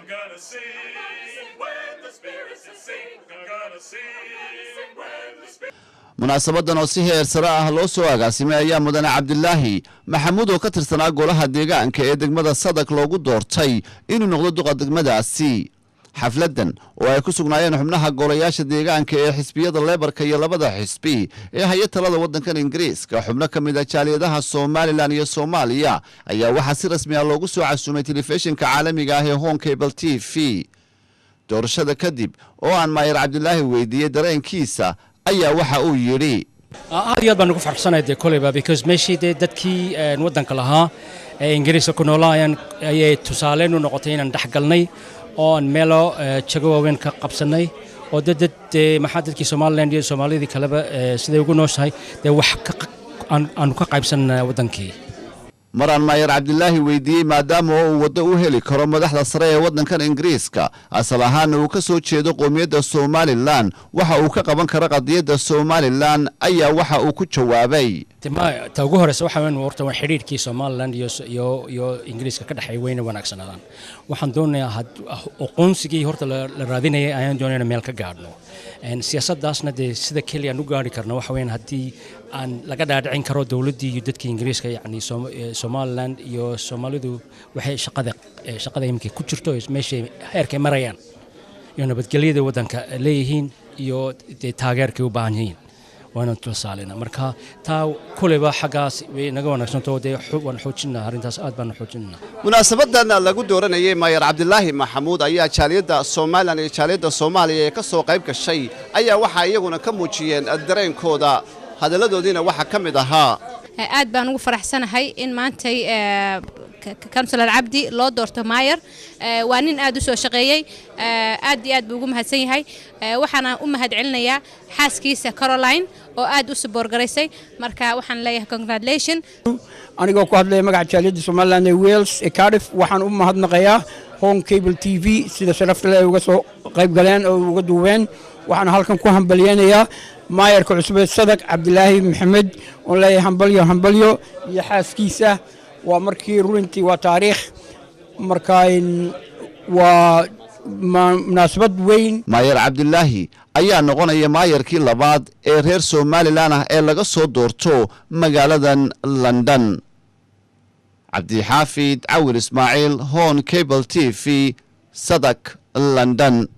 Gonna sing when the Spirit says sing. I'm gonna sing when the Spirit. Munaasabadan oo si heer sare ah loo soo agaasimay ayaa mudane Cabdilaahi Maxamuud oo ka tirsanaa golaha deegaanka ee degmada Southwark loogu doortay inuu noqdo duqa degmadaasi. Xafladan oo ay ku sugnaayeen xubnaha golayaasha deegaanka ee xisbiyada Labourka iyo labada xisbi ee haya talada waddankan Ingiriiska, xubno ka mid ah jaaliyadaha Somaliland iyo Soomaaliya, ayaa waxaa si rasmi ah loogu soo casuumay telefishinka caalamiga ah ee Horn Cable TV. Doorashada kadib oo aan maayar Cabdilaahi weydiiyey dareenkiisa ayaa waxa uu yidhi: Aad iyo aad baan ugu faraxsanahay dee koleyba, because meeshii dee dadkii waddanka lahaa ee Ingiriiska ku noolaa ayaan ayay tusaaleyn u noqotay inaan dhex galnay oo aan meelo jago waaweyn ka qabsannay oo dad dee maxaa dadkii Somaliland iyo Soomaalidii kaleba siday ugu nooshahay dee wax aanu ka qaybsanna waddankii. Maraan maayar Cabdilaahi weydiiyey maadaama oo uu waddo u heli karo madaxda sare ee waddankan Ingiriiska, asal ahaana uu ka soo jeedo qowmiyadda Somaliland, waxa uu ka qaban karo qadiyadda Somaliland, ayaa waxa uu ku jawaabay: Ta ugu horeysa waxa weyn horta waa xidhiidhkii Somaliland iyo Ingiriiska ka dhexeey weyna wanaagsanaadaan. Waxaan doonayaa aqoonsigii horta la raadinayay ayaan doonaya meel ka gaadhno. Siyaasaddaasna dee sida keliya aan u gaari karno waxa weyn haddii aan laga dhaadhicin karo dowladdii iyo dadkii Ingiriiska, yacni Somaliland iyo Soomaalidu waxay shaqada iminka ku jirto, meeshay heerkay marayaan iyo nabadgelyada waddanka leeyihiin iyo dee taageerkay u baahan yihiin waana tusaalena. Marka taa kuleyba xaggaas way naga wanaagsanto dee, waan xoojinaa arrintaas, aad baan xoojinaa. Munaasabadan lagu dooranayay maayar Cabdilaahi Maxamuud ayaa jaaliyadda Somaliland iyo jaaliyadda Soomaaliya ee ka soo qayb gashay ayaa waxaa iyaguna ka muujiyeen dareenkooda. Hadalladoodiina waxaa ka mid ahaa: Aad baan ugu faraxsanahay in maantay councillor Cabdi loo doorto maayar. Waa nin aad u soo shaqeeyey, aad iyo aad buu ugu mahadsan yahay. Waxaana u mahad celinayaa xaaskiisa Caroline oo aad u support garaysay. Marka waxaan leeyahay congratulation. Anigoo ku hadlaya magaca jaaliyadda Somaliland ee Wales ee Cardiff, waxaan u mahadnaqayaa Horn Cable TV sida sharafta leh ay uga soo qayb galeen oo uga duubeen. Waxaan halkan ku hambalyeynayaa maayarka cusub ee Southwark, Cabdilaahi Maxamed, oon leeyahay hambalyo, hambalyo, iyo xaaskiisa. Waa markii runtii waa taariikh, marka waa munaasabad weyn. Maayar Cabdilaahi ayaa noqonaya maayarkii labaad ee reer Somaliland ah ee laga soo doorto magaaladan London. Cabdixaafid Cawir Ismaaciil, Horn Cable TV, Southwark, London.